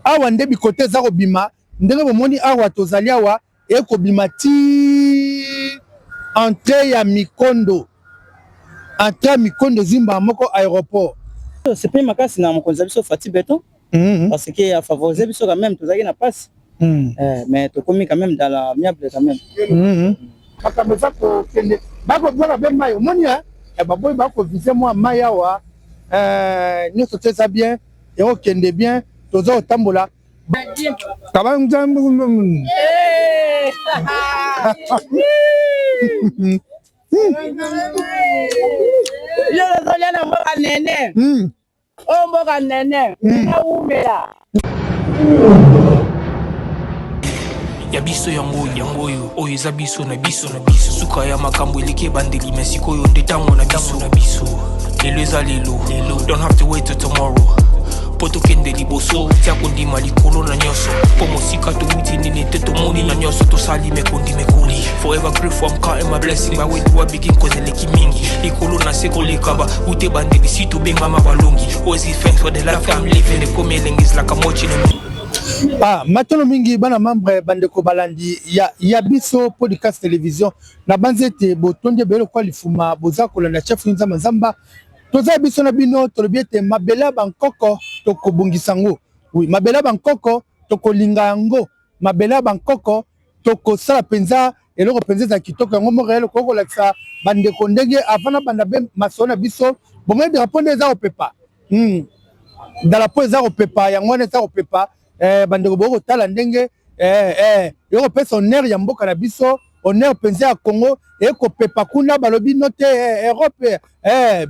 Awa nde bikote eza kobima ndenge bomoni awa tozali awa ekobima ti entrée ya Mikondo, entrée ya Mikondo ezwi mbala moko aéroport. Tosepeli makasi na mokonzi na biso Fatshi Beton parce que a favoriser biso quand même, tozalaki na pasi mais tokomi quand même dans l'amiable quand même. Makambo eza kokende, bakobwaka be mai, omoni baboyi bakovise mwa mai awa, nyonso te eza bien, ekokende bien, toza kotambola. Yo tozolia na mboka nene. Oyo mboka nene. Awumela. Ya biso yango yango oyo oyo eza biso na biso na biso suka ya makambo eleki ebandeli me sikoyo nde ntango na biso na biso lelo eza lelo lelo, don't have to wait till tomorrow mpo tokende liboso. Tia kondima likolo na nyonso mpo mosika towuti nini te tomoni na nyonso tosali mekondi mekoli. Forever grateful, I'm counting my blessing. But where do I begin? Cause eleki mingi likolo na se koleka ba ute bandeli si tobengama balongi. Always give thanks for the life I'm living. Ekomi elengi, it's like I'm watching a movie. Ah, matono mingi bana membre, bandeko balandi ya biso podcast télévision, nabanzi ete botondi ebele lokola lifuma boza kolanda chef Nzamba Nzamba. Toza biso na bino, tolobi ete mabele ya bankoko tokobongisa yango. Oui, mabele ya bankoko tokolinga yango, mabele ya bankoko tokosala mpenza eloko mpenza eza kitoko. Yango moko eloko kolakisa bandeko ndenge avant na banda be masolo na biso, bomoni drapeau nde eza kopepa. Drapeau eza kopepa, yango wana eza kopepa. Bandeko bokotala ndenge ekopesa honneur ya mboka na biso, honneur mpenza ya Congo ekopepa kuna. Balobi no te, Europe,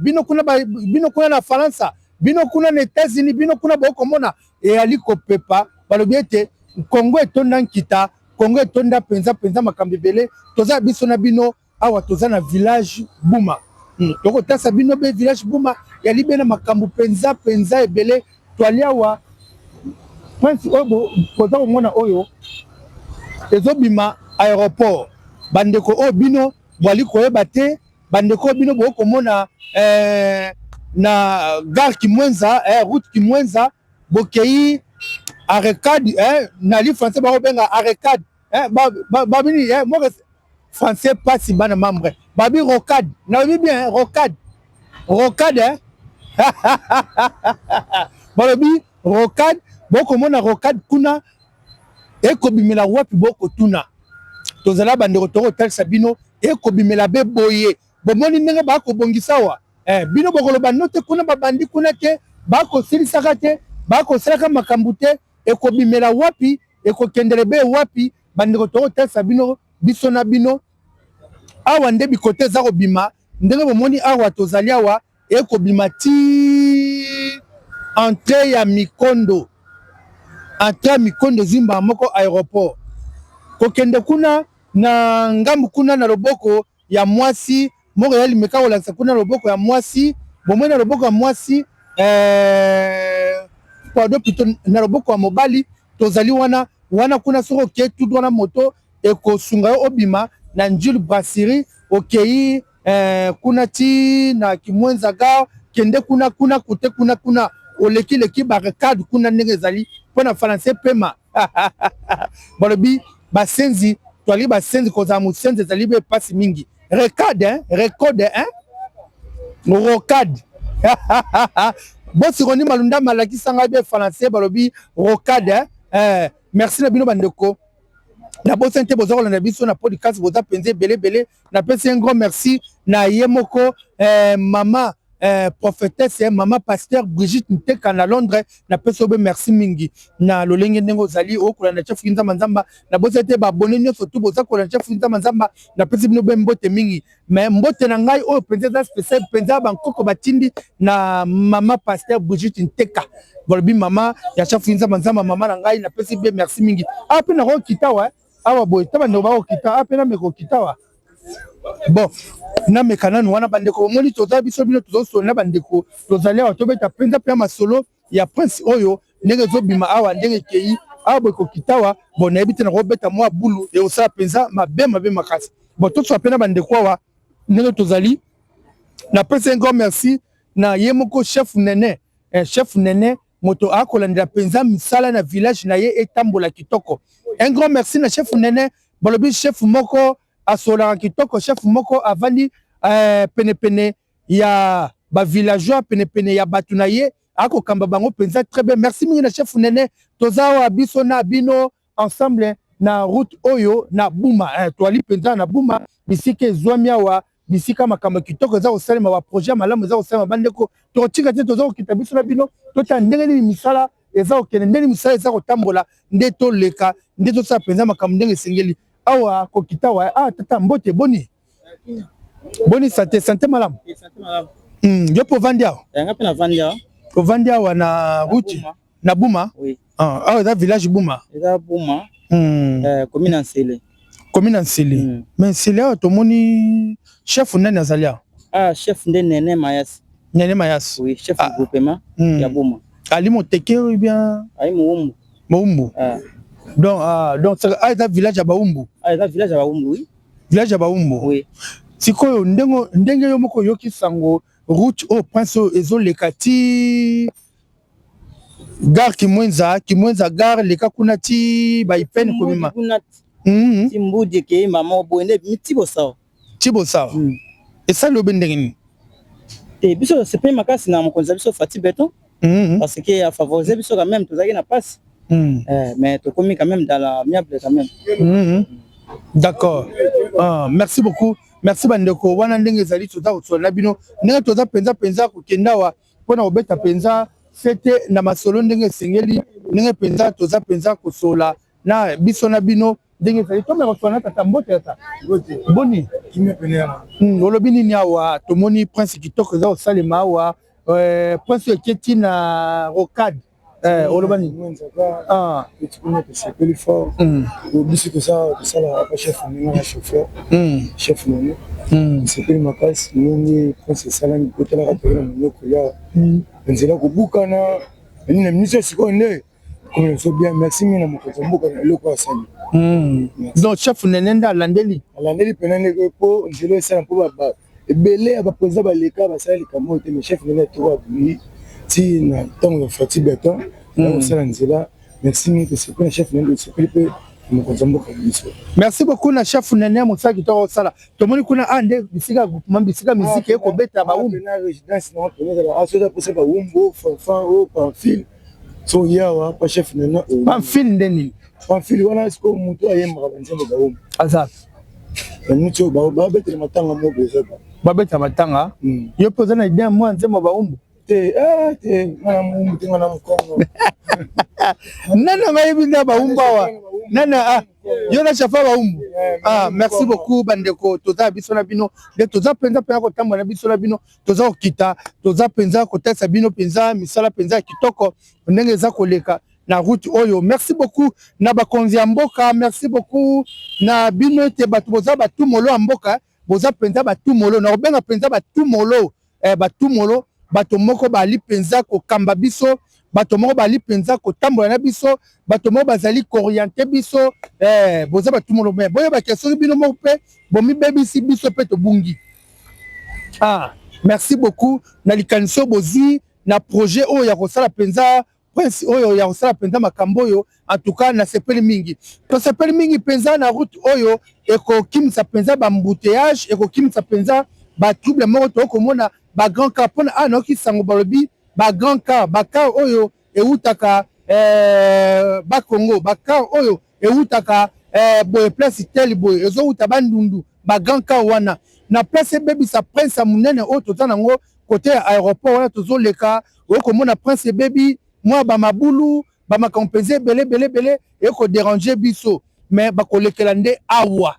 bino kuna, bino kuna na Faransa, bino kuna na États-Unis, bino kuna bokomona eyali kopepa. Balobi ete Congo etonda nkita, Congo etonda mpenza mpenza makambo ebele. Toza biso na bino awa, toza na village Buma. Tokotasa bino be village Buma yali be na makambo mpenza mpenza ebele. Twali awa prince oyo boza komona oyo ezobima aéroport. Bandeko oyo bino bwali koyeba te, bandeko oyo bino bokomona na gare Kimwenza, route Kimwenza, bokei arecade, na li français bakobenga arecade, babini moko français pasi bana membre, babi rocade, nalobi bien rocade, rocade, balobi rocade. Bokomona rocade kuna ekobimela wapi, bokotuna. Tozala bandeko, tokotalisa bino ekobimela be boye. Bomoni ndenge bakobongisa awa, bino bokoloba no te kuna babandi kuna te, bakosilisaka te, bakosalaka makambo te. Ekobimela wapi, ekokendele be wapi? Bandeko, tokotalisa bino biso na bino awa nde bikote eza kobima. Ndenge bomoni awa tozali awa, ekobima ti entrée ya Mikondo, entrée ya Mikondo ezwi mbala moko aéroport. Kokende kuna na ngambu kuna na loboko ya mwasi moko ya limeka kolakisa kuna loboko ya mwasi, bomoi na loboko ya mwasi, pardon, plutôt na loboko ya mobali tozali wana wana kuna. Soki okei tout droit na moto ekosunga yo obima na Njili Brasserie, okei kuna ti na Kimwenza gare, kende kuna kuna kote kuna kuna olekileki barricade kuna ndenge ezali mpo na français pema. Balobi basenzi, twali basenzi, kozala mosenzi ezali be mpasi mingi. Recade, hein? Recode, hein? Rocade. Bosironi Malunda malakisa ngai be français, balobi rocade, hein? Merci na bino bandeko, nabosani te boza kolanda biso na podcast, boza mpenza ebele ebele. Napesi un grand merci na ye moko mama prophétesse, mama pasteur Brigitte Nteka na Londres. Napesi yo be merci mingi na lolenge ndenge ozali okolanda chef Nzamba Nzamba. Nabosani te baabonné nyonso tu boza kolanda chef Nzamba Nzamba, napesi bino be mbote mingi. Mais mbote na ngai oyo mpenza eza spécial mpenza, bankoko batindi na mama pasteur Brigitte Nteka, balobi mama ya chef Nzamba Nzamba, mama na ngai, napesi be merci mingi. Awa mpe nakokita wa awa boye ta bandeko bakokita awa mpe nameka kokita wa. Bon, nameka nanu wana. Bandeko bomoni toza biso bino tozosolola na bandeko, tozali awa tobeta mpenza mpe ya masolo ya prince oyo ndenge ezobima awa, ndenge ekei awa boye kokita awa. Bon, nayebi te nakobeta mwa bulu ekosala mpenza mabe mabe makasi. Bon, tosola mpe na bandeko awa ndenge tozali. Napesi un grand merci na ye moko chef nene, chef nene. Moto akolandela mpenza misala na village na ye etambola kitoko. Un grand merci na chef Nene. Balobi chef moko asololaka kitoko, chef moko avandi penepene ya ba villageois, penepene ya bato na ye, akokamba bango mpenza très bien. Merci mingi na chef Nene. Toza awa biso na bino ensemble na route oyo na Buma. Toali mpenza na Buma, bisika ezwami awa, bisika makambo kitoko eza kosalema, ba projet malamu eza kosalema. Bandeko, tokotika te, toza kokita biso na bino, totala ndenge nini misala eza kokende, ndenge nini misala eza kotambola, nde toleka, nde tosala mpenza makambo ndenge esengeli. Awa kokita awa, ah, tata, mbote, boni boni, santé, santé malamu? Yo mpe ovandi awa? Nga mpe navandi awa. Ovandi awa na route na Buma? Oui. Ah, awa eza village Buma? Eza Buma, commune ya Nsele. Commune ya Nsele. Mais Nsele awa tomoni chef nani azali awa? Ah, chef nde Nene Mayasi. Nene Mayasi? Oui, chef du groupement ya Buma. Ali moteke ou bien? Ali Moumbu. Moumbu. Ah. Donc, ah, donc ah, eza village ya Baumbu? Ah, eza village ya Baumbu, oui. Village ya Baumbu. Oui. Sikoyo ndenge ndenge yo moko oyoki sango route oyo prince oyo ezoleka ti gare Kimwenza, Kimwenza gare leka kuna ti baipene kobima. Kuna ti Mbudi ekei mama boye nde ebimi ti Bosawa. Ti Bosawa. Esali obe ndenge nini? Te, biso tosepeli makasi na mokonzi na biso Fatshi Béton. Parce que afavorise biso quand même, tozalaki na pasi. Mais tokomi quand même dans l'amiable quand même. D'accord. Ah, merci beaucoup. Merci bandeko wana ndenge ezali toza kosola na bino ndenge toza mpenza mpenza kokenda awa mpona kobeta mpenza fete na masolo ndenge esengeli, ndenge mpenza toza mpenza kosola na biso na bino ndenge ezali. Tomeka kosola na tata. Mbote tata, boni? Olobi nini awa? Tomoni prince kitoko eza kosalema awa, prince oyo eketi na rocade. Oloba nini? Ah. Tosepeli fort. Biso tosala apa chef ndenge na chauffeur, chef nene, tosepeli makasi ndenge prince esalami. Kotalaka toke na monoko ya nzela kobukana nini na ministre, sikoyo nde komi biso bien. Merci mingi na mokonzi ya mboka na eloko asali. Donc chef nene nde alandeli? Alandeli mpena ndenge mpo nzela esala, mpo ebele ya baprésident baleka basala likambo oyo te, mais chef nene toko abimi ti na ntango ya Fatshi Béton ya kosala nzela. Merci mingi, tosepeli na chef nene, tosepeli mpe mokonzi ya mboka biso. Merci beaucoup na chef nene, mosala kitoko kosala. Tomoni kuna a nde bisika groupement, bisika miziki ekobeta bawumbu. Na résidence nango pene ezala asoza mposa bawumbu, Fanfan o Pamphile, so yawa pa chef nene. Pamphile nde nini? Pamphile wana sikoyo motu ayembaka banzembo bawumbu. Aza? Banuti oyo babetela matanga moko eza. Babetela matanga. Yo mpe oza na idée mwa nzembo bawumbu? Te, te, nga na mowumbu te, nga na mokongo. Nani anga yebi nde bawumbu awa? Nani? Ah, yo na chafa bawumbu. Ah, merci beaucoup bandeko. Toza biso na bino nde toza mpenza mpenza kotambola na biso na bino, toza kokita, toza mpenza kotalisa bino mpenza misala mpenza ya kitoko ndenge eza koleka na route oyo. Merci beaucoup na bakonzi ya mboka, merci beaucoup na bino ete bato boza batumolo ya mboka, boza mpenza batumolo, na kobenga mpenza batumolo, batumolo, bato moko bali mpenza kokamba biso, bato moko bali mpenza kotambola na biso, bato moko bazali koorienter biso. Boza batumolo, mais boyebake soki bino moko mpe bomibebisi, biso mpe tobungi. Ah, merci beaucoup na likanisi oyo bozwi na projet oyo ya kosala mpenza prince oyo, ya kosala mpenza makambo oyo. En tout cas nasepeli mingi, tosepeli mingi mpenza na route oyo ekokimisa mpenza baembouteillage, ekokimisa mpenza batrouble moko tokomona bagrand car, mpona awa nayoki sango balobi bagrand car, bacar oyo ewutaka Bakongo, bacar oyo ewutaka boye place tel boye, ezowuta Bandundu, bagrand car wana na place ebebisa prince ya monene oyo toza nango côté ya aéroport wana tozoleka, okomona prince ebebi mwa bamabulu, bamakambo mpenza ebele ebele ebele ekodéranger biso. Mais bakolekela nde awa,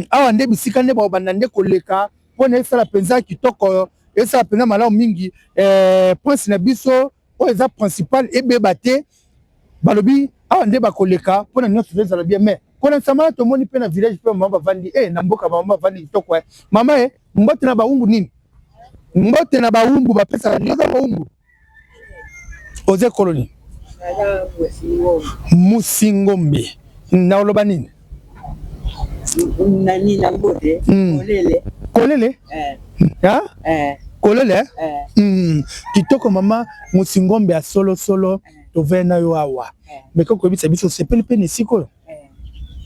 awa nde bisika nde bakobanda nde koleka mpona esala mpenza kitoko, esala mpenza malamu mingi. Prince na biso oyo eza principal ebeba te, balobi awa nde bakoleka mpona nyonso ezala bien. Mais kolensama wana tomoni mpe na village mpe mama bavandi, na mboka mama bavandi kitoko. Mama, mbote na bawumbu. Nini mbote na bawumbu bapesaka? Nyoza bawumbu, oza ekolo nini? Musingombe. Na oloba nini? Nani na mbote? Kolele. Kolele. Eh. Ha? Eh. Kolele eh? eh. Kitoko mama Musingombe ya solo solo eh. Tovai na yo awa eh. Meka koyebisa biso osepeli mpe na esika oyo eh.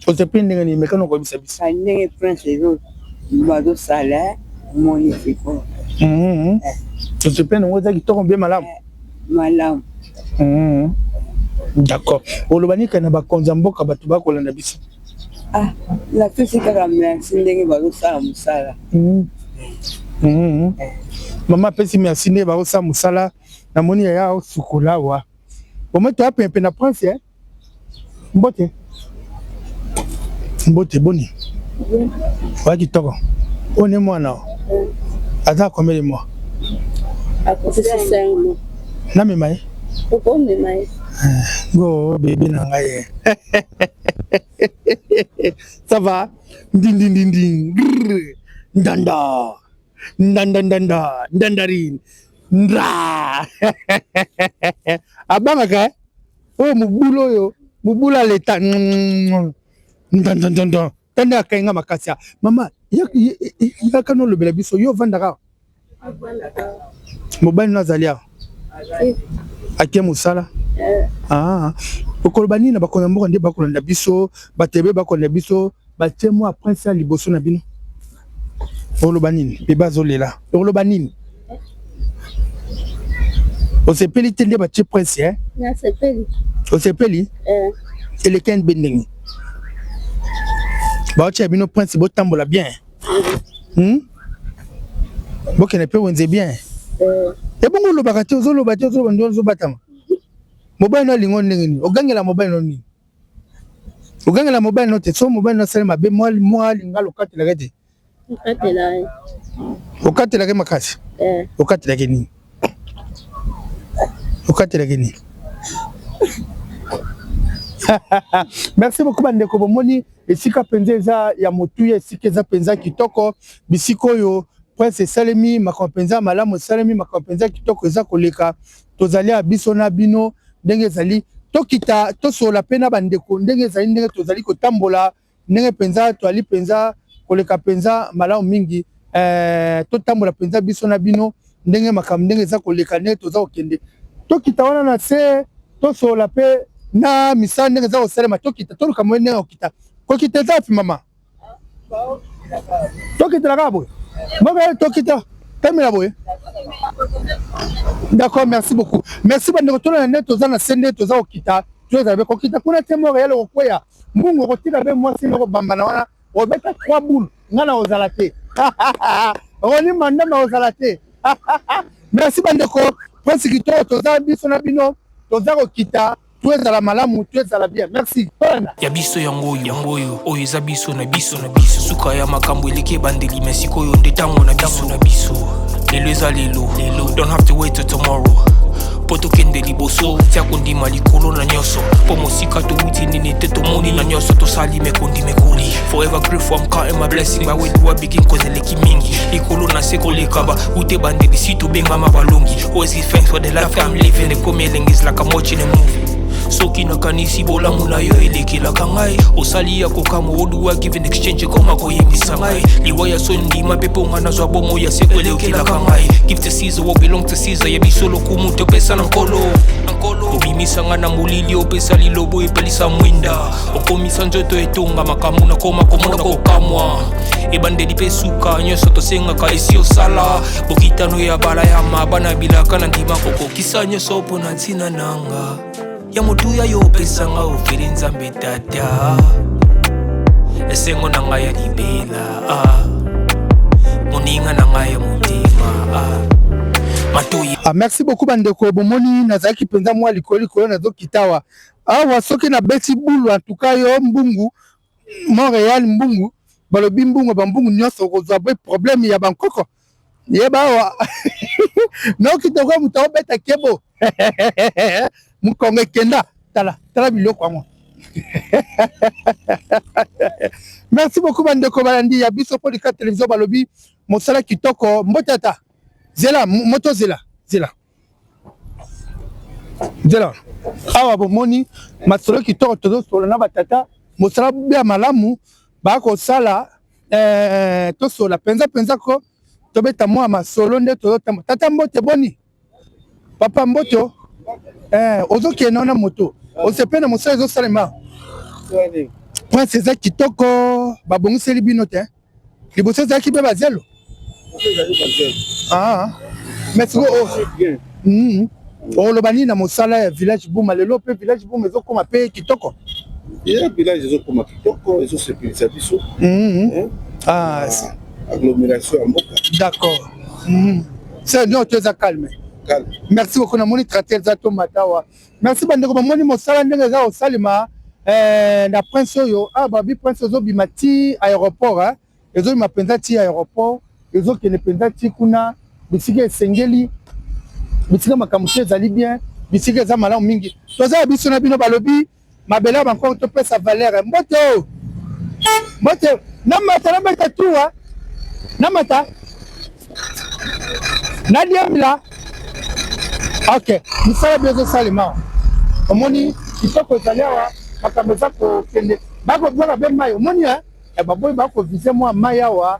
Osepeli ndenge nini? Meka na koyebisa biso ndenge prince ezo bazosala omoni sikoyo. Osepeli nango, eza kitoko mpe malamu. Malamu. D'accord. Oloba nini na bakonzi ya mboka, bato bakolanda biso? Ah, napesi kaka merci ndenge bazosala mosala. Mama apesi merci ndenge bazosala mosala. Namoni yaya osukola awa, omoi toya penepe na prince eh? Mbote, mbote, boni? Oya kitoko. Oyo nde mwana aza combien de mois? Namema ye go bebe na ngai. Ça va? Ndindindindi, ndanda ndandandanda, ndandarin ndra. Abangaka oyo mobulu, oyo mobulu ya leta. Ndandandanda, tanda akangi nga makasi. Ya mama, yaka nolobela biso. Yo ovandaka, mobali no azali awa, ake mosala. Okoloba nini na bakonzi ya mboka nde bakolanda biso, bato ebe bakolanda biso, batie mwa prince ya liboso na bino? Oloba nini? Bebe azolela, oloba nini? Osepeli te nde batie prince eh? Osepeli eleki mpe ndenge baotia bino prince, botambola bien, Bokende mpe wenze bien. Ebongo olobaka te, ozoloba te, ozoloba nde ozobatama. Mobali no alingo ndenge nini? Ogangela mobali no nini? Ogangela mobali no te. So mobali no asali mabe, mwa alinga lokatelaka te, okatelaka makasi. Okatelaka nini? Okatelaka nini? Merci beaucoup bandeko. Bomoni esika mpenza eza ya motuya, esika eza mpenza kitoko, bisika oyo prince esalemi, makambo mpenza malamu esalemi, makambo mpenza kitoko eza koleka. Tozali ya biso na bino ndenge ezali. Tokita, tosola mpe na bandeko ndenge ezali, ndenge tozali kotambola, ndenge mpenza toali mpenza koleka mpenza malamu mingi. Totambola mpenza biso na bino ndenge makambo ndenge eza koleka, ndenge toza kokende. Tokita wana na se, tosola mpe na misala ndenge eza kosalema. Tokita, toluka moye ndenge kokita. Kokita eza wapi, mama? Tokitela kaka boye moko, tokita tamela boye. D'accord, merci beaucoup, merci bandeko. Tolanda nde toza na se, nde toza kokita. Tozala be kokita kuna te, moko yalo kokweya mbungu, okotika be mwasi moko bambana wana, obeta trois boules. Nga na ozala te, roni mandama ozala te. Merci bandeko. Prince kitoko, toza biso na bino, toza kokita. To ezala malamu, to ezala bien. Merci, tolanda. Ya biso yango oyo, yango oyo, oyo eza biso na biso na biso. Suka ya makambo eleki ebandeli, me sikoyo nde ntango na biso na biso. Lelo eza lelo lelo, don't have to wait till tomorrow mpo tokende liboso. Tia kondima likolo na nyonso, mpo mosika towuti nini te, tomoni na nyonso tosali mekondi mekoli. Forever grateful, I'm counting my blessing. By where do I begin? Cause eleki mingi, likolo na se koleka ba ute bandeli si tobengama balongi. Always give thanks for the life I'm living. Ekomi elengi, is like I'm watching a movie. Soki nakanisi bolamu na yo elekelaka ngai, osali ya kokamwa. Oduwa give in exchange, ekoma koyebisa ngai liwa ya soni. Ndima mpe mpo nga nazwa bomo ya seko, elekelaka ngai. Give to Caesar what belong to Caesar. Ya biso lokumu topesa na Nkolo. Obimisa nga na molili, opesa lilobo, epelisa mwinda, okomisa nzoto etonga makambo. Nakoma komona kokamwa, ebandeli mpe suka, nyonso tosengaka esi osala. Bokitano ya bala ya mabana bilaka na ndima kokokisa nyonso mpo na ntina nanga ya motuya yo opesanga ofeli. Nzambe Tata, esengo na ngai ya libela, ah. Moninga na ngai ya motema, ah. Matoi. Ah, merci beaucoup bandeko. Bomoni nazalaki mpenza mwa likolo likolo, nazokita awa awa. Soki nabeti bulu antuka yo mbungu Montréal, mbungu balobi mbungu bambungu nyonso okozwa boye problème ya bankoko. Yeba awa naokita kwa moto aobeta kebo, mokongo ekenda. Tala, tala biloko yango. Merci beaucoup bandeko balandi ya biso Polika Télévision. Balobi mosala kitoko. Mbote ata zela moto, zela, zela, nzela awa. Bomoni masolo kitoko, tozosola na batata, mosala ya malamu bakosala. Tosola mpenza mpenza ko. Tobeta mwa masolo nde tozotambola. Tata mbote boni? Papa mbote eh, ozokende wana moto osepe na mosala ezosalema. Prince eza kitoko, babongiseli bino te. Liboso ezalaki mpe bazelo. Ah, mais sikoyo oh. Oloba nini na mosala ya village Buma lelo mpe village Buma ezokoma mpe kitoko? Yeah, village ezokoma kitoko, ezosepelisa biso. Ah, agglomération ya mboka. D'accord. C'est non, tu es calme. Calme. Merci beaucoup namoni tracteur eza tomata awa. Merci bandeko bamoni mosala ndenge eza kosalema eh, na prince oyo ah, babi prince ezobima ti aéroport eh. Ezobima mpenza ti aéroport, ezokende mpenza ti kuna bisika esengeli, bisika makambo ti ezali bien, bisika eza malamu mingi. Toza ya biso na bino balobi mabele ya bankongo topesa valeur. Mbote oyo mbote namata nabeta tuwa namata nadiembila. Ok, misala bio ezosalema, omoni kitoko ezali awa, makambo eza kokende, bakobwaka be mai omoni eh? Baboyi bakovise mwa mai awa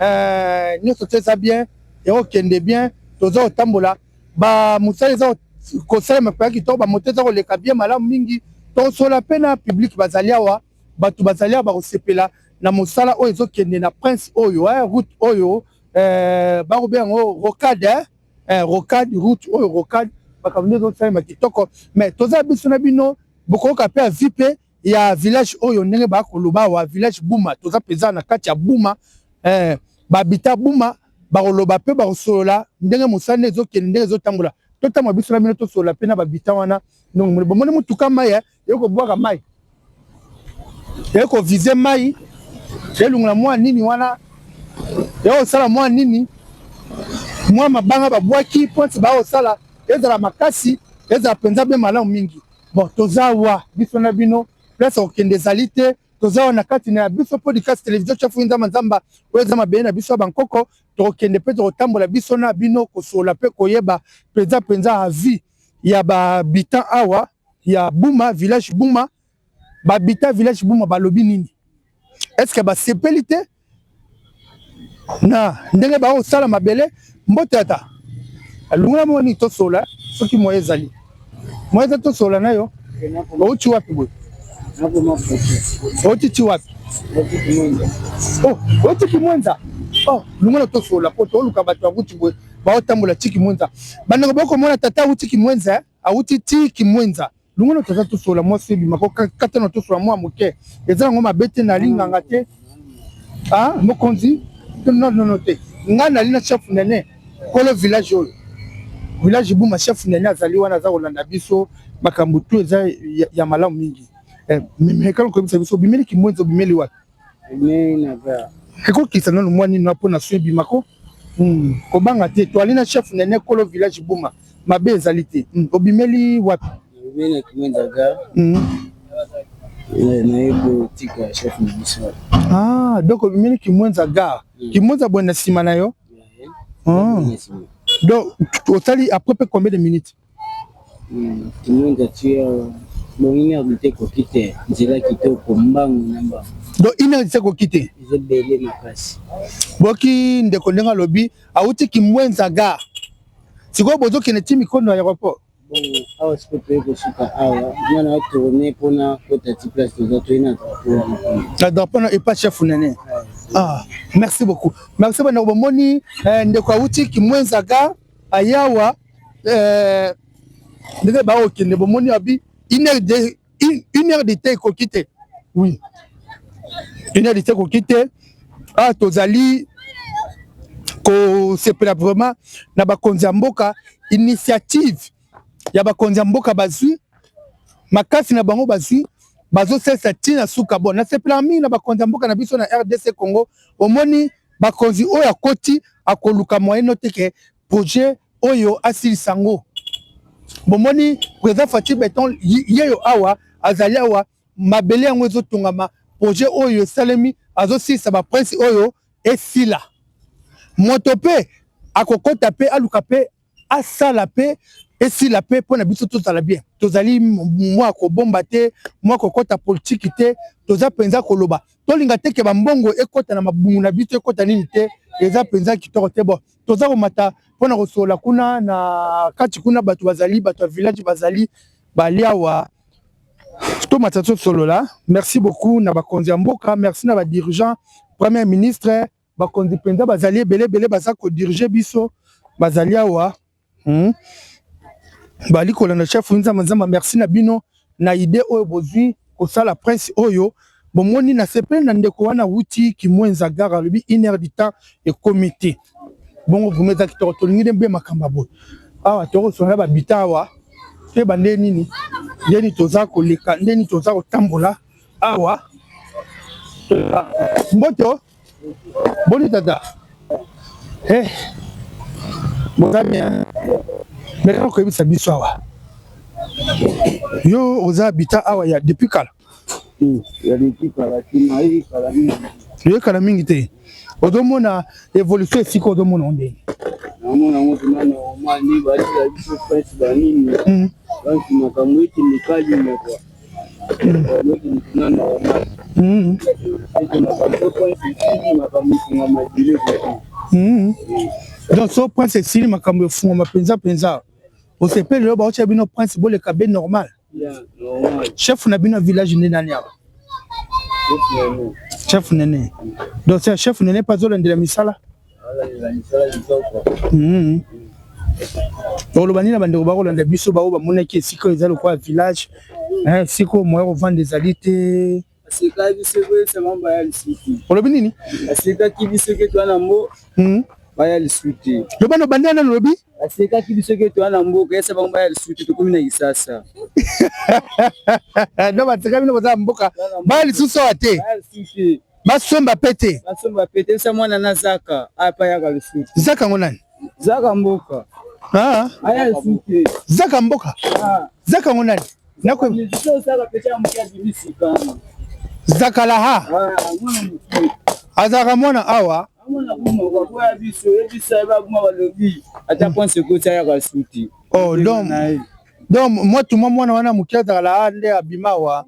eh, nyonso te eza bien, ekokende bien, toza kotambola ba mosala eza kosalema mpenza kitoko, bamoto eza koleka bien malamu mingi. Tokosola mpe na public bazali awa, bato bazali awa bakosepela na mosala oyo ezokende na prince oyo eh, route oyo eh, bakobenga yango rocade eh, eh, rocade route oyo rocade, makambo nde ezosalema kitoko. Mais toza biso na bino, bokoyoka mpe avis mpe ya village oyo ndenge bakoloba awa village Buma, toza mpenza na kati ya Buma eh, babita Buma bakoloba mpe bakosolola ndenge mosala nde ezokende ndenge ezotambola. Totambola biso na bino tosolola mpe na babita wana. Donc bomoni motuka mai eh, ekobwaka mai, ekovize mai, elongola mwa nini wana, ekosala mwa nini, mwa mabanga babwaki mpo bakosala ezala makasi, ezala mpenza be malamu mingi. Bon, toza wa biso na bino, place kokende ezali te, toza wa na kati na biso podcast télévision chef Nzamba Nzamba oyo eza mabele na biso ya bankoko. Tokokende mpe tokotambola biso na bino kosola mpe koyeba mpenza mpenza avis ya bahabitant awa ya Buma, village Buma. Bahabitant village Buma balobi nini? Est-ce que basepeli te na ndenge bakosala mabele? Mbote ata alungola moni tosola soki moye ezali moye eza tosola na yo. Outi wapi boye? Outi ti wapi? Oh, outi Kimwenza. Oh, lungola tosola po toluka bato akuti boye baotambola ti Kimwenza. Bandeko bokomona tata auti Kimwenza, auti ti Kimwenza. Lungola toza tosola mwasi ebima ko kata na tosola mwa moke eza yango mabe te, nalinganga te. Ah, mokonzi non non non te, ngai nali na chef nene kolo village oyo, village Buma, chef nene azali wana aza kolanda biso makambo tu eza ya, ya malamu mingi. Eh, mekano koyebisa biso obimeli Kimwenza, obimeli wapi? Ekokisa nanu mwa nini mpo na so ebimako. Kobanga te, toali na chef nene kolo village Buma, mabe ezali te. Obimeli wapi? Ah, donc obimeli Kimwenza gare. Kimwenza boye na nsima na yo. Donc osali après pe combien de minutes? Kimwenza tia bon une heure de ekoki te, nzela kitoko, mbangu na mbangu. Donc une heure de ekoki te, eza ebele makasi. Boki ndeko ndenge alobi awuti Kimwenza gare, sikoyo bozokende ti mikondo ya aéroport. Bon, awa sikoyo toye kosuka awa, nga na tourne mpona kota ti place toza, toye na drapeau wana. Na drapeau na epa chef nene. Ah, merci beaucoup, merci bandeko bomoni eh, ndeko awuti Kimwenza gare ayawa eh, ndenge baokende bomoni abi une heure de temps ekoki te. Oui, une heure de temps ekoki te. Ah, tozali kosepela vraiment na bakonzi ya mboka, initiative ya bakonzi ya mboka bazwi makasi na bango, bazwi bazosalisa ntina suka. Bon, nasepelaka mingi na bakonzi ya mboka na biso na RDC Congo. Omoni bakonzi oyo akoti akoluka moyen no te ke projet oyo asilisa yango. Bomoni président Fatshi Beton yeyo awa azali awa, mabele yango ezotongama, projet oyo esalemi azosilisa ba prince oyo esila. Moto mpe akokota mpe aluka mpe asala mpe Esila pe pona biso tozala bien. Tozali mwa kobomba te, mwa kokota politiki te, toza penza koloba. Tolinga te ke ba mbongo ekota na mabumu na biso, ekota nini te, eza penza kitoko te. Bon, toza komata pona kosolola kuna na kati kuna bato bazali, bato ya village bazali, bali awa. Tomata tosolola. Merci beaucoup na bakonzi ya mboka, merci na ba dirigeants, premier ministre, bakonzi penza bazali ebele ebele baza ko diriger biso, bazali awa. Bali kolanda chef Nzamba Nzamba, merci na bino na idee oyo bozui kosala prince oyo bomoni na sepeli na ndeko wana wuti Kimwenza gare alobi une heure du temps ekomi te bongo vraiment eza kitoko tolingi nde mbe makambo ya boye awa tokosolola ba bita awa toyeba nde nini ndeni toza koleka ndeni toza kotambola awa mboto Boni tata. Eh. Boza bien. Mais kaka koyebisa biso awa. Yo oza habitant awa ya depuis kala. Ya depuis kala te, nayebi kala mingi. Oyebi kala mingi te. Ozomona evolution esika ozomona ngo ndenge. Namona yango mpena normal nde batika biso prince banini. Donc makambo ekende kalima quoi. Donc so prince esili makambo efungwama mpenza mpenza osepeli lelo baotya bino prince boleka be normal chef na bino ya village nde nani awa chef nene donc chef nene mpe azolandela misala Oloba nini na bandeko bakolanda biso baoyo bamonaki esika oyo eza lokola village esika oyo moyen kovanda ezali te? Asekaki biso koyebisa bango baya lisusu te. Olobi nini? Asekaki biso ke toa na mbo baya lisusu te. Loba no banda nanu olobi? Asekaki biso ke toa na mboka yebisa bango baya lisusu te tokomi na Kisasa. Donc baseka bino boza na mboka baya lisusu awa te. Baya lisusu te. Basomba pe te. Basomba pe te. Yebisa mwana na Zaka apa yaka lisusu. Zaka ngo nani? Zaka mboka. Ah. Aya lisusu te. Zaka mboka. Ah. Zaka ngo nani? Nako Zaka pe cha mkia bimisika. Zaka laha. Ah, mwana moke. Azaka mwana awa. Mwana kuma kwa kwa biso yebisa ba kuma balobi ata ponse kota yaka suti. Oh donc donc moi tout mwana wana moke azaka la nde abima wa.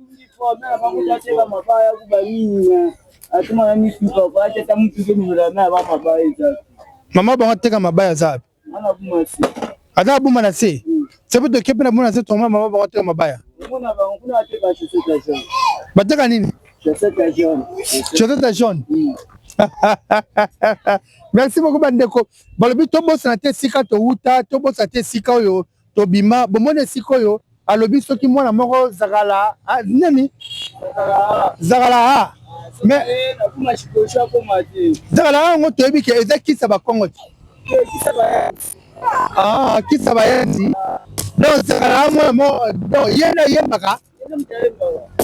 Mama bango ateka mabaya aza wapi? Aza abuma na se. Sepe toke mpe na buma na se toma mama bango ateka mabaya. Bateka nini? Chaussette ya jaune. Merci beaucoup bandeko. Balobi tobosana te esika towuta, tobosana te esika oyo tobima. Bomoni esika oyo alobi soki mwana moko zakala nini zakala a mais zakala yango toyebi ke eza kisa bakongo te ah kisa bayanzi donc zakala mwana moko donc ye nde ayembaka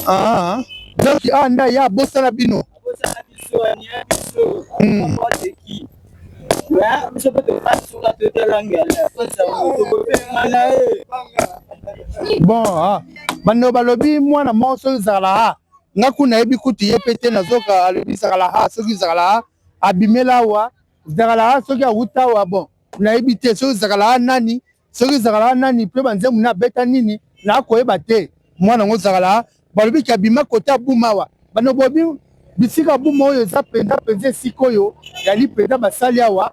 ah donc awa nde aya abosana bino Bon ah bando balobi mwana moko soki zakala a nga kuna nayebi kutu ye pe te nazoka alobi zakala a soki zakala a abimela awa zakala a soki awuta awa bon nayebi te soki zakala a nani Soki zakala nani pe ba nzembo na abeta nini na koyeba te mwana ngo zakala balobi ke abima kote abuma awa bano bobi bisika abuma oyo eza penza penza esika oyo yali penza basali awa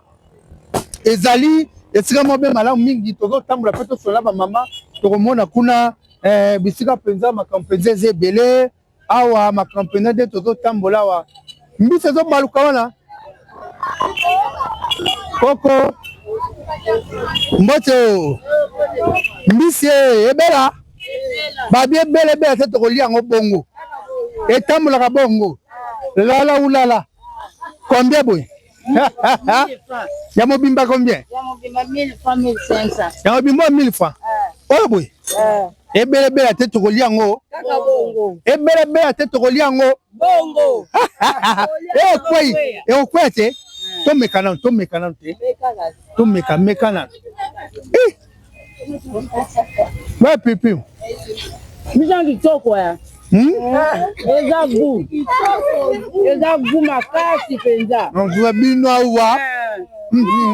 ezali esika moko be malamu mingi tozotambola pe tosolola ba mama tokomona kuna eh, bisika penza makambo penza eza ebele Awa makambo mpenza nde tozotambola awa, mbisi ezobaluka wana. Koko mbote oyo mbisi ebela babi ebela ebela te tokolia yango bongo etambolaka bongo lala ulala combien boye ya mobimba combien ya mobimba 1000 francs 1500 ya mobimba 1000 francs oyo boye ebele ebele te tokolia yango ebele ebele te tokolia yango bongo ekwei ekokweya te tomeka nanu tomeka nanu te tomeka meka nanu Ba pipi. Biso kitoko ya. Eza goût. Eza goût makasi penza. Nzwa bino awa.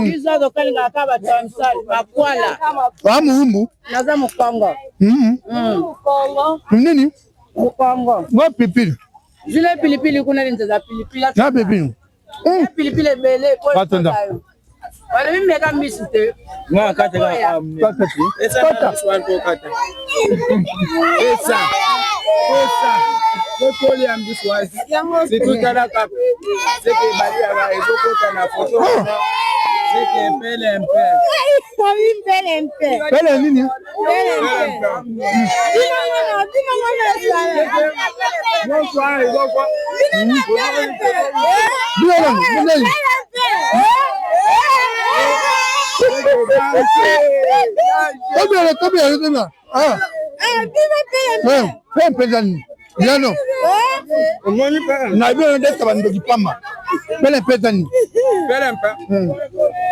Biso tokalingaka kaka bato ya misali makwala. Ah, muhumbu. Naza mokongo. Nini? Mokongo. Wa pilipili. Zile pilipili kuna linza pilipili. Na pilipili. Pilipili ebele po. Batenda. Balobi meka mbisi te. Nga kata ka Kata. Esa kata. Esa. Esa. Tokolia mbisi wasi. Situtala kaka. Seke baliaka ezokota na foto wana. Seke mpele mpe. Mpele mpe. Pele nini? Mpele mpe. Nyonso wana ezokwa. Bino nani? Nini? Tobela, tobela, tobela. Ah. Eh, pe mpenza nini? Yano. Omoni mpe. Na bino ndesa bandoki pamba. Pele mpenza nini? Mpele mpe.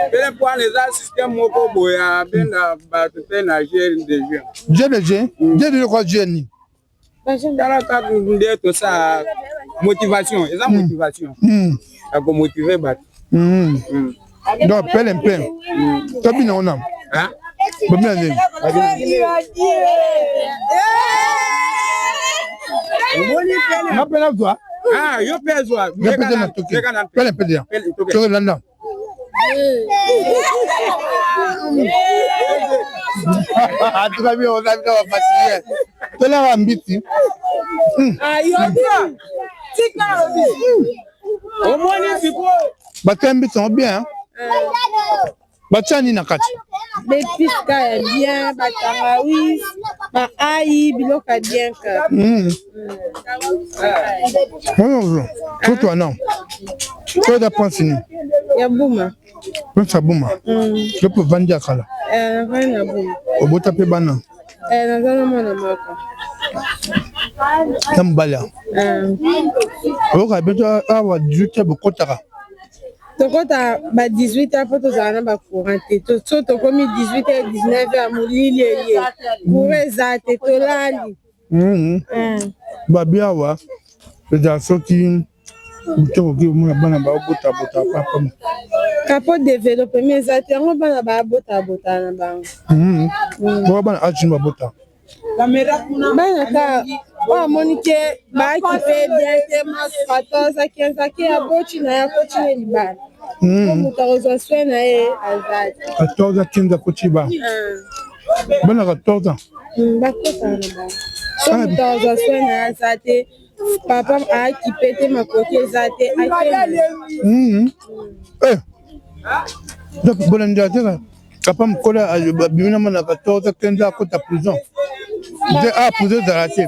Mpele mpe wana eza système moko boye abenda bato mpe na jeu de jeu. Jeu de jeu? Jeu de jeu kwa jeu nini? Tala kaka nde tosala motivation, eza motivation ya komotive bato. Donc pele mpe. Tobina ona. Bobina nini? Nga mpe nazwa. Ah, yo mpe zwa. Nga mpe na toke. Pele mpe dia. Toke landa. En tout cas, on a vu fatigué. Tolaka mbisi. Omoni sikoyo. Batia mbisi yango bien. Batia nini na kati? Baepice ka ya bien, batangawisi, baayi, biloko ya bien kaka. Toto wana. To eza prince nini? Ya Buma. Prince ya Buma. Yo mpe ovandi ya kala. Navandi na Buma. Obota mpe bana. Naza na mwana moko. Na mobali awa. Oyoka biso awa 18 bokotaka. Tokota ba 18 heures mpo tozala na bacourant te. So tokomi 18 heures, 19 heures, molili eye, courant eza te, tolali. Babi awa ezala soki tokoki komona bana baobotabota papa. Kapo développement eza te, yango bana babotabota na bango. Boka bana age babota. Bana ka oyo amoni ke baakipe bien te, ma 14 15 ake aboti na ye, akoti na libala. Po moto akozwa soin na ye aza te. 14 15 akoti ba. Bana 14 ans. Bakotaka na bango. So moto akozwa soin na ye aza te, papa aakipe te, makoki eza te, ake. Eh. Donc bolandi te papa mokolo abimi na mwana 14 15 akota prison te, a prison ezala te.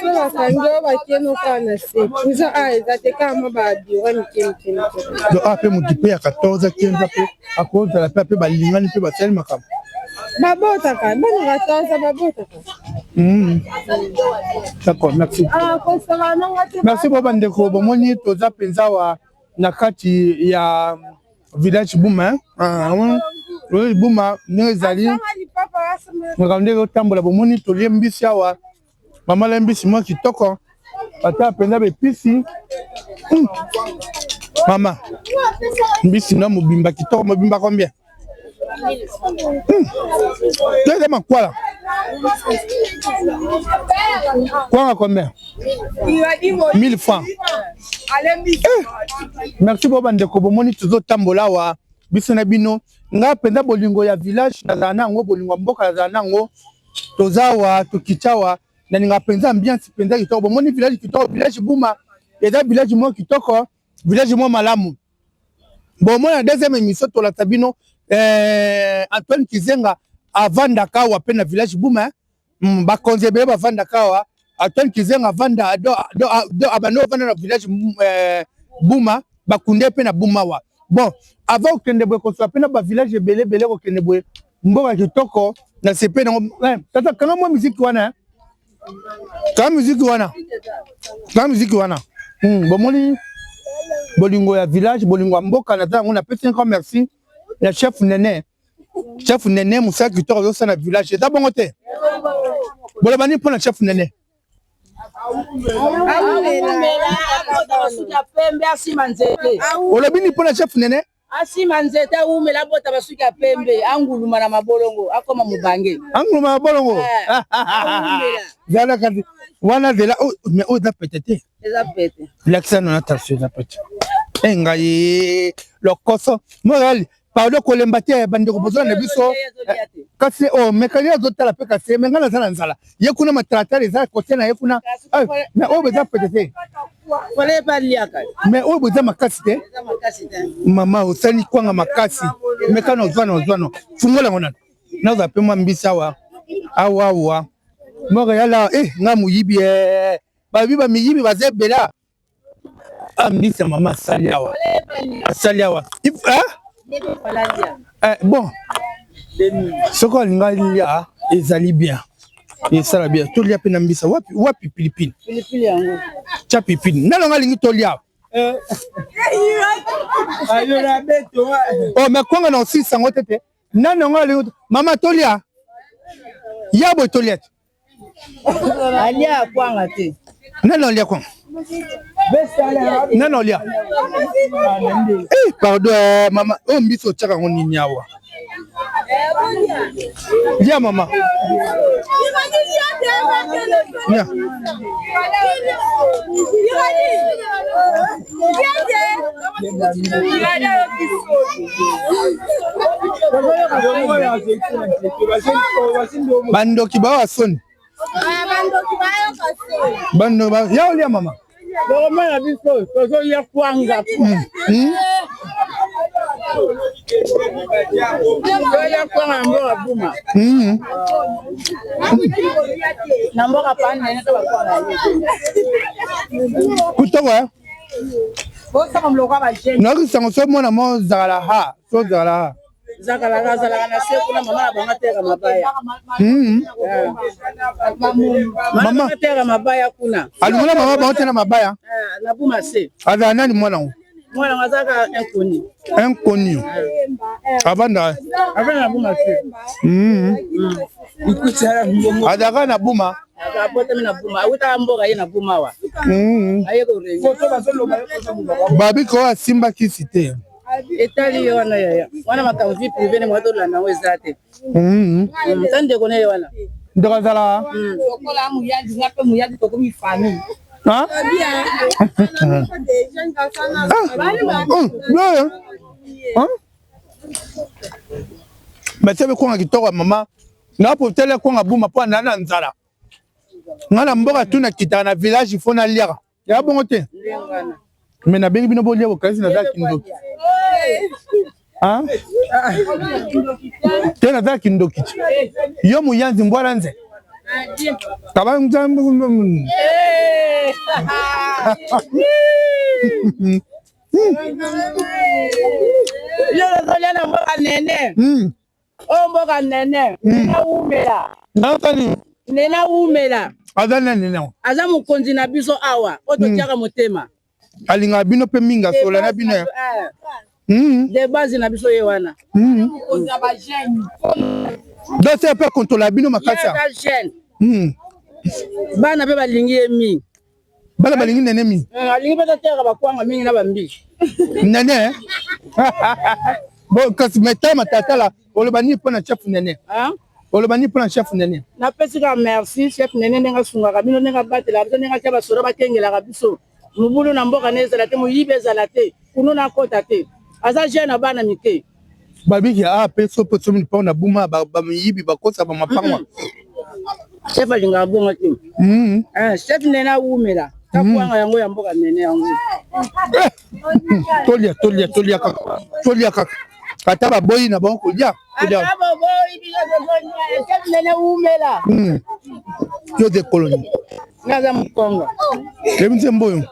So bakangi oyo bakende kaka na se prison, a eza te, kaka mwa babiro mike mike mike. Donc a mpe motu mpe ya 14 15 mpe akozala mpe balingani mpe basali makambo. Babotaka bana 14 babotaka. D'accord, merci. Kosaka nanga te. Merci. Bo bandeko, bomoni toza mpenza wa na kati ya village Buma. Oyo Buma ndenge ezali, makambo ndenge otambola, bomoni tolie mbisi awa, mama la mbisi mwa kitoko, ata mpenza bepisi. Mama mbisi na mobimba kitoko, mobimba combien? To eza makwala kwanga combien? 1000 francs. Merci. Bo bandeko, bomoni tozotambola awa biso na bino. Nga mpenza bolingo ya village nazala na yango, bolingo ya mboka nazala na yango. Toza awa, tokiti awa, nalinga mpenza ambiance mpenza kitoko. Bomoni village kitoko, village Buma eza village moko kitoko, village moko malamu. Bomona deuxième émission tolata bino Antoine Kizenga avandaka awa mpe na village Buma. Bakonzi ebele bavandaka awa. Antoine Kizenga avanda do abandi ovanda na village Buma, bakunde mpe na Buma awa. Bon, avant okende boye, kozwa mpe na bavillage ebele ebele, kokende boye, mboka kitoko na sepe nango. Tata, kanga mwa miziki wana, kanga miziki wana, kanga miziki wana. Bomoni bolingo ya village, bolingo ya mboka naza yango. Napesi encore merci na chef Nene, chef Nene, mosala kitoko azosala na village. Eza bongo te? Boloba nini mpona chef Nene? Pembe asima nzete. Olobi nini mpona chef Nene? Asima nzete awumela abota basuki ya pembe anguluma na mabolongo akoma mobange. Anguluma na mabolongo. Eh, awumela. Zala kasi wana zela oh, mais oyo eza pete te. Eza pete. Lakisa na tension eza pete. Eh ngai lokoso morali pardon kolemba te bandeko bozola na biso kasi o oh, mekani azotala mpe kasi me ngai naza na nzala ye kuna matalatala eza kote na ye kuna mais oyo boza pete te mais oyo boza makasi te mama osali kwanga makasi mekana ozwa na ozwa no fungola yango nano nazwa mpe mwa mbisi awa awa awa moko yala eh nga moyibi eh babi bamiyibi baza ebela ah mbisi ya mama asali awa asali awa eh? Eh, bon soki olinga lia ezali bien esala bien tolia mpe na mbisa wapi wapi pilipili pilipili yango tya pilipili nalonga alingi tolia eh. oh mais kwanga na osilisa yango te te nani yango alingi mama tolia ya boye tolia te alia kwanga te nani alia kwanga nani alia eh, pardon eh, mama oyo mbisi otyaka yango nini awa lia mama lia Bandoki bawa soni. Bandoki ba ya olia mama. Tokomona biso tozolia kwanga. Tozolia kwanga na mboka Buma. Na mboka Panene to bakwanga. Kutoko eh? Nayoki sango so mwana mo zakala ha so zakala ha zakalaka azalaka na se kuna mama na bango ateka mabaya mama ateka mabaya kuna alongola mama bango te na mabaya eh, na buma se azala nani mwana ngo mwana ngo azalaka inconnu inconnu avanda avanda na buma se azalaka na buma abotami na buma awutaka mboka ye na buma awa aye korenye babi ko asimba kisi te etali ye wana yaya wana makambo vie privé ne mwa tolanda yango eza te ta ndeko na ye wana ndeko azala lokola muyandi nga mpe muyandi tokomi famille batia bekonga kitoko ya mama napotele konga buma mpo na na nzala nga na mboka tu nakitaka na village fo naliaka ya bongo te me nabengi bino bolia bokanisi naza kindoki te naza kindoki te yo moyanzi mbwala nze kaba yo ozolia na mboka nene oyo mboka nene nene awumela nakani nene awumela aza nani nene aza mokonzi na biso awa oyo totiaka motema alingaka bino mpe mingi asola na bino de base na biso ye wana donc se mpe kontrola bino makasi aza jeune bana mpe balingi ye mingi bana balingi nene mingi alingi mpe toteyaka bakwanga mingi na bambisi nene eh? bon kasi mais tala matatala oloba nini mpo na chef nene oloba nini mpo na chef nene napesi kaka merci chef nene ndenge asungaka bino ndenge abatelaka biso ndenge atya basoda bakengelaka biso mobulu na mboka ne ezala te moyibi ezala te kunu nakota te aza jeune na bana mike Babiki a pe so pe somi lupango na buma ba ba miyibi bakosa ba mapango. Chef alingaka bongo te. Eh, chef nene awumela. Takwanga yango ya mboka nene yango. Eh! Tolia tolia tolia kaka. Tolia kaka. Ata baboyi na bango kolia. Kolia. Ata baboyi biso tozolia. Chef nene wumela. Yo de colonie. Nga za Mukongo. Yebi nzembo oyo.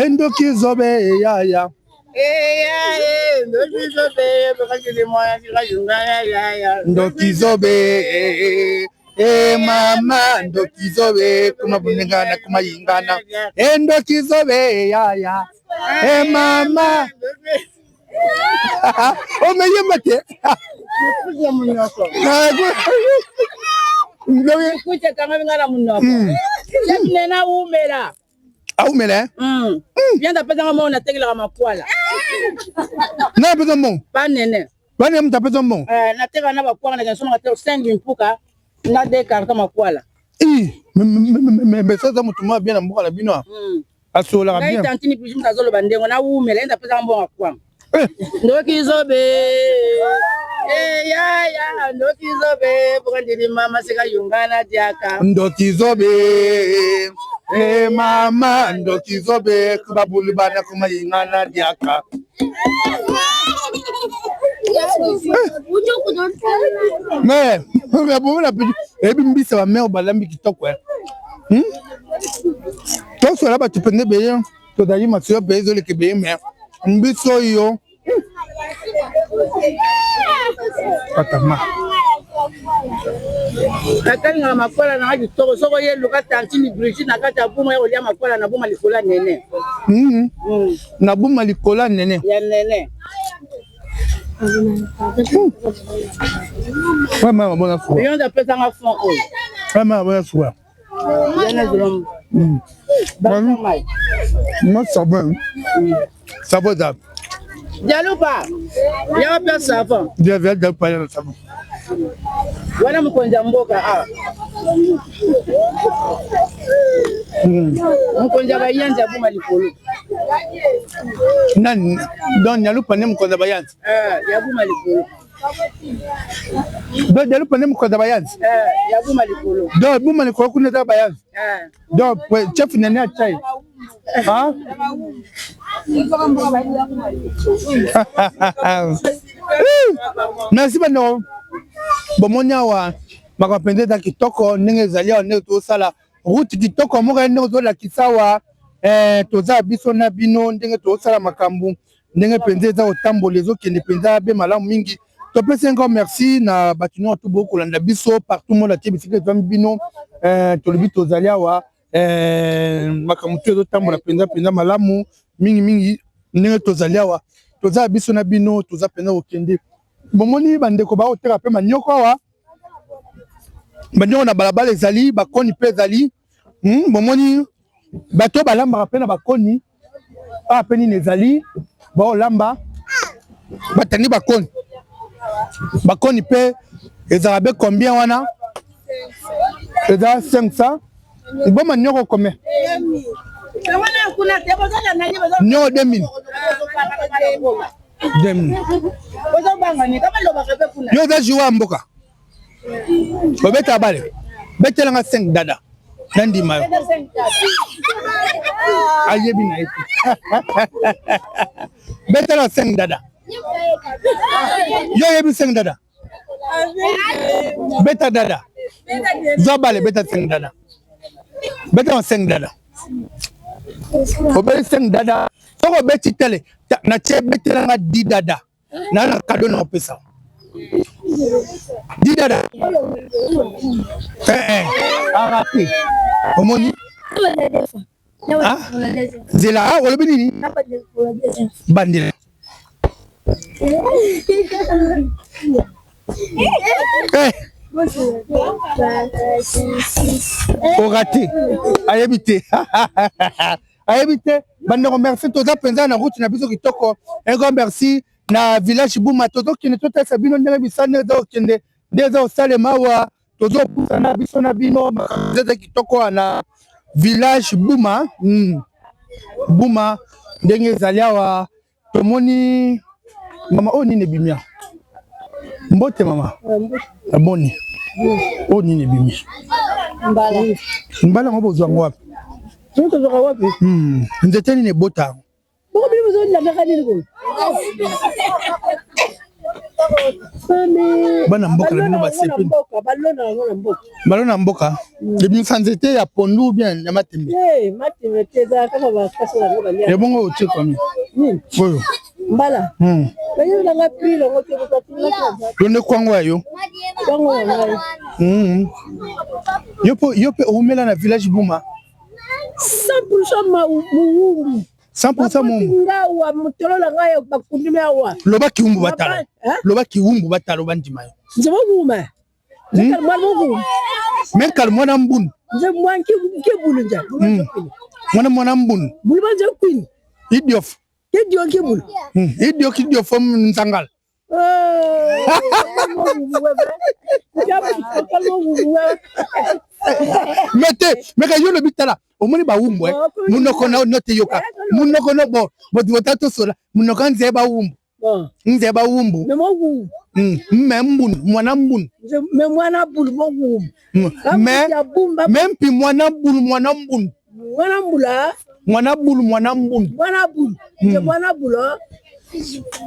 Endoki zobe eyaya. Ndoki zobe eh mama ndoki zobe kuma bunengana kuma yingana eh ndoki zobe ya ya eh mama omeyemba te Nena wumela aumela eh? Viande apesanga moko natekelaka makwala. Nani apesa mbongo? Banene. Banene moto apesa mbongo? Eh, nateka na bakwanga na kesonga te 5 mpuka na 2 carton makwala. Ih, mais ça za moto mwa bien na mboka na bino. Hmm. Asololaka bien. Ngai tantine Bijou moto azoloba ndenge nawumela ye nde apesaka mbongo ya kwanga. Eh. Ndoki zobe. Eh, ya ya ndoki zobe bokandili mama seka yungana diaka. Ndoki zobe. Eh mama ndoki zobe babulu bana kuma yingana diaka. Mais mais eyebi mbisa ba mère balambi kitoko eh. Hmm? Tosola bato mpenza ebele tozali masolo mpe ezoleka ebele me mbisi oyo patama natalingaka makwala nanga kitoko soko ye luka tantine Brigitte na kati ya buma ya kolia makwala na buma likolo ya nene hmm. Na buma likolo ya nene ya nene. Mama bona suka. Yo nde apesanga fond oyo. Mama bona suka. Moi, savon. Savon d'ab. Jalupa. Ya pe savon. Dia via jalupa ya savon. Wana mokonzi ya mboka awa. Mokonzi ya bayanzi ya buma likolo. Nani donc Nyalupa nde mokonzi ya bayanzi? Eh, ya buma likolo. Donc Nyalupa nde mokonzi ya bayanzi? Eh, ya buma likolo. Donc buma likolo kuna eza bayanzi? Eh. Donc chef nene atyai ah? Merci bandeko, bomoni awa makambo mpenza eza kitoko ndenge ezali awa, ndenge tozosala route kitoko moko ye ndenge tozolakisa awa eh, toza biso na bino ndenge tozosala makambo ndenge mpenza eza kotambola ezokende mpenza be malamu mingi. Topesi encore merci na bato nyonso to bokolanda biso partout monde atie bisika ezwami bino eh, tolobi tozali awa eh, makambo to ezotambola mpenza mpenza malamu mingi mingi ndenge tozali awa toza biso na bino toza mpenza kokende. Bomoni bandeko baoteka mpe manioko awa, manioko na balabala ezali, bakoni mpe ezali bomoni bato balambaka mpe na bakoni awa mpe nini ezali baolamba batandi bakoni, bakoni mpe ezalaka be combien wana? Eza 500 bo manioko combien? Nioko 2000 2000. Yo oza joueur ya mboka obeta bale, betelanga 5 dada nandima yo ayebi na ye te betela 5 dada yo oyebi 5 dada beta dada zwa bale beta 5 dada beta 5 dada obeti 5 dada soki obeti tele na tie betelanga 10 dada na na kado na opesa 10 dada eh eh arate omoni ah nzela ah olobi nini bandela eh orate ayebi te ayebi te bandeko merci toza mpenza na route na biso kitoko un grand merci na village Buma tozokende totalisa bino ndenge bisala ndenge eza kokende ndenge eza kosalema awa tozopusana biso na bino makambo eza kitoko wana village Buma Buma ndenge ezali awa tomoni mama oyo nini ebimi awa mbote mama aboni oyo nini ebimi mbala mbala yango bozwa yango wapi? Tozwaka wapi? Nzete nini ebota yango? Bongo bino bozolandaka nini boye? Bana mboka na bino basepeli balona yango na mboka balona na mboka ebimisa nzete ya pondu ou bien ya matembe? Matembe te, ezala kaka bakasa yango balia. Ebongo otie combien nini oyo? Mbala bayebelanga prix yango te. Londe kwango ya yo kwango ya ngai. Yo mpe oumela na village Buma? 100% mowumbu. 100% mowumbu. Ngawa motolo na ngai bakundimi awa. Loba kiwumbu batala, loba kiwumbu batala bandima yo. Nze mowuma nze mwana mowumbu me kal mwana mbunu nze mwana ke bulu nja mwana mwana mbunu bulu ba nze kwini idiof. Idio kibulu. Idio kidio fom nzangala. Mais te meka yo lobi tala omoni bawumbu munoko na no te yoka munoko no bo bota tosola munoko nze bawumbu nze bawumbu me mbunu mwana mbunu me mwana bulu mo me me mpi mwana bulu mwana mbunu mwana mbula mwana bulu mwana mbunu mwana bulu nze mwana bulu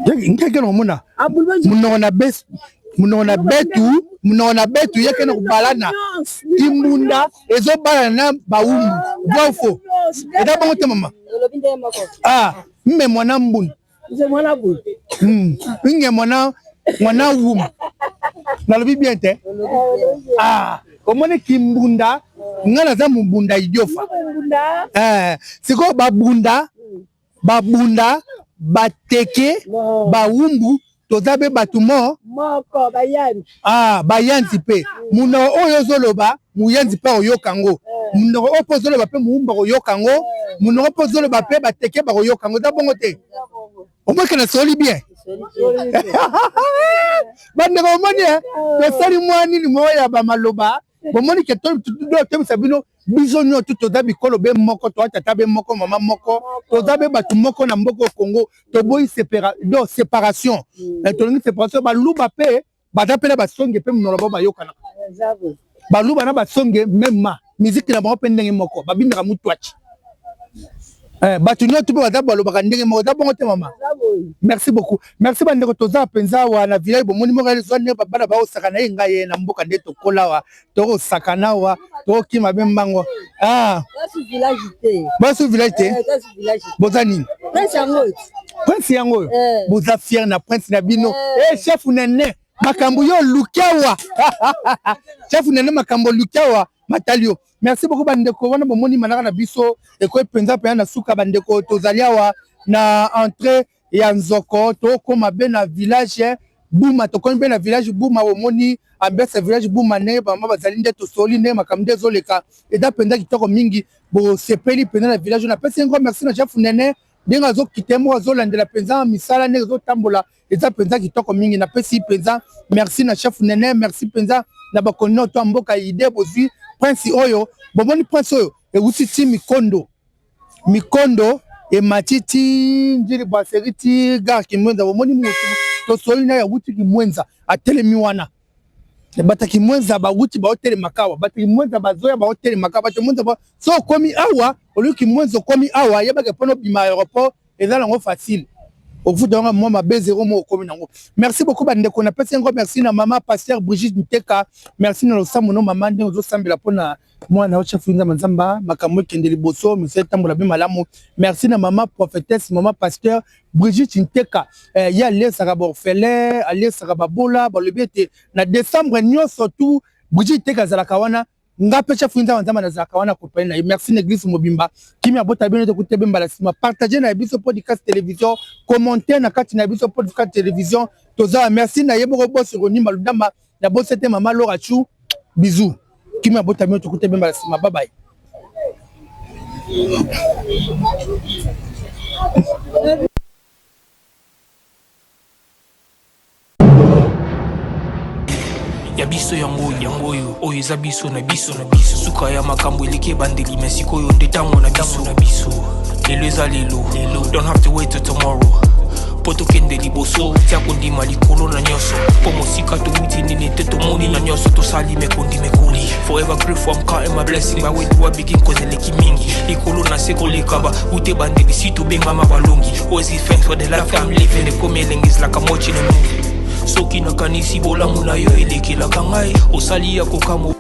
nkeke nomona munoko na bes munoko na betu munoko na betu ye kende kobalana imbunda ezobalana na bawumbu bofo eza bongo te mama ah mme mwana mbunu nze mwana bulu nge mwana mwana wumu nalobi bien te ah omoni kimbunda nga naza mobunda idiofa eh, sikoyo babunda babunda bateke bawumbu toza be bato mo moko bayanzi ah, bayanzi mpe monoko oyo ozoloba moyanzi mpe akoyoka yango monoko oyo mpe ozoloba mpe mowumbu akoyoka yango monoko mpe ozoloba mpe bateke bakoyoka yango eza bongo te omweke na soli bien bandeko omoni tosali mwa nini moko ya bamaloba bomoni ke toyebisa bino biso nyonso toza bikolo be moko toa tata be moko mama moko toza be bato moko na mboka ya Congo toboyi donc séparation tolingi séparation baluba mpe baza mpe na basonge mpe monoko bao bayokanaka baluba na basonge meme ma miziki na bango mpe ndenge moko babinaka mutwaci bato nyonso mpe baza balobaka ndenge moko eza bongo te mama merci beaucoup merci bandeko toza mpenza awa na village bomoni moko ezwa ndenge bana baosaka na ye ngai ye na mboka nde tokola awa tokosakana awa tokokima be mbango basu village te boza nini prince yango oyo boza fier na prince na bino e chef nene makambo yo oluki awa chef nene makambo oluki awa matali yo merci beaucoup bandeko wana bomoni manaka na biso ekoki mpenza mpenza na suka bandeko tozali awa na entrée ya nzoko tokóma be na village Buma tokomi mpe na village Buma bomoni ambiance ya village Buma ndenge bamama bazali nde tosoli ndenge makambo nde ezoleka eza mpenza kitoko mingi bosepeli mpenza na village oyo napesi ngo merci na chef nene ndenge azokita ye moko azolandela mpenza misala ndenge ezotambola eza mpenza kitoko mingi napesi mpenza merci na chef nene merci mpenza na bakoni nyonso ya mboka ide bozwi prince oyo bomoni prince oyo ewuti ti mikondo mikondo emati ti njili brasserie ti gare Kimwenza bomoni motu tosoli naye awuti Kimwenza atelemi wana bato ya Kimwenza bawuti baotelemaka awa bato ya Kimwenza bazoya baotelemaka bato ya Kimwenza so okomi awa oluki Kimwenza okomi awa yebaka mpona obima aéroport eza nango facile ofuta yango mwa mabe zero moko okomi nango merci beaucoup bandeko napesi yango merci na mama pasteur Brigitte Nteka merci na losambo no mama ndenge ozosambela mpona mwana yo chef nzamba nzamba makambo ekende liboso misala etambola be malamu merci na mama prophétesse mama pasteur Brigitte Nteka eh, ye alesaka baorphelin alesaka babola balobi ete na décembre nyonso tu Brigitte Nteka azalaka wana nga mpe chef nzamba nzamba nazalaka wana accompagné na ye merci na église mobimba kimia bota bino tokuti be mbala nsima partage na biso podcast télévision commentaire na kati na biso podcast télévision toza merci na ye moko bosi Roni Malundamba na bosi te mama Laura Chou bisous kimia bota bino tokuti be mbala nsima bye bye. Ya biso yango yango oyo oyo eza biso na biso na biso suka ya makambo eleki ebandeli me sikoyo nde ntango na biso na biso lelo eza lelo lelo don't have to wait till tomorrow mpo tokende liboso tia kondima likolo na nyonso mpo mosika towuti nini te tomoni na nyonso tosali mekondi mekoli forever grateful I'm counting my blessing by where do I begin cause eleki mingi likolo na se koleka ba ute bandeli si tobengama balongi always give thanks for the life I'm living ekomi elengi ezalaka watching a movie soki nakanisi bolamu na yo elekelaka ngai osali ya kokamwa.